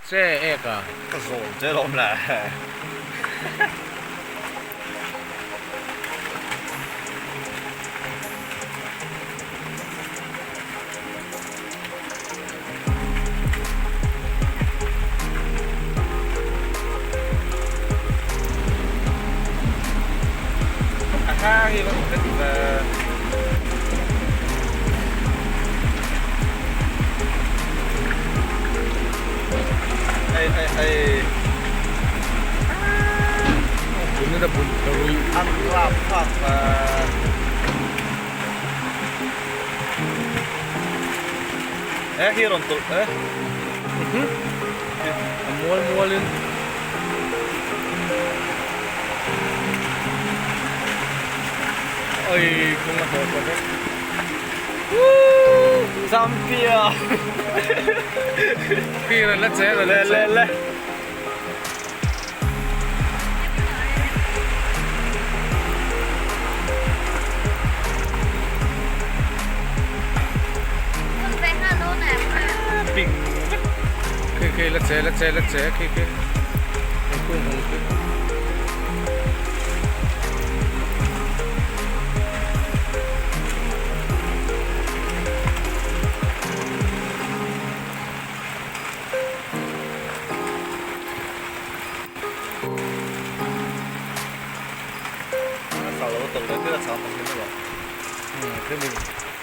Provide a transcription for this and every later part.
Che ek a. Ka zawm che lawm le. He rawn tawlh e. A mual mualin. Oi kawng a hnawh tawh vek. Woo! Zampia! Khi rawn la che rawn la che. Le le le. Khi khi la che la che la che khi khi thingkung hung khi.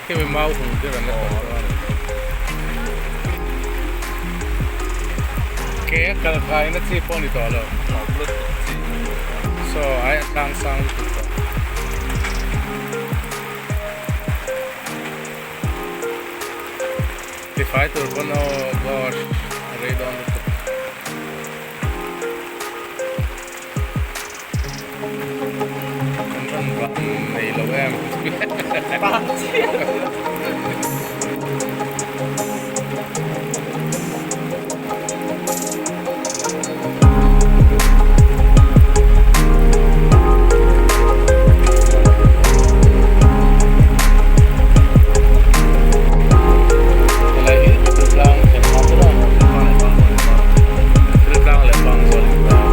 Khi mi mau hung khi rawn la tawlh dawn a ni. Ke a kal kaina chi pawh a ni tawh lo. Saw ai a tlang sang lutuk tawh. Tifai tur pawn oh gosh a rei dawn lutuk. Kan rawn vang nei lo em. Helai hi thiltlang thlenna ber a thiltlang leh pangzawl inkar.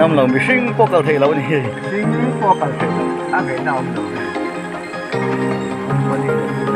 ngaihna awm lo, mihring pawh kal theih loh a ni hei. Mihring pawh kal theih loh, a ngaihna awm lo hei. Company.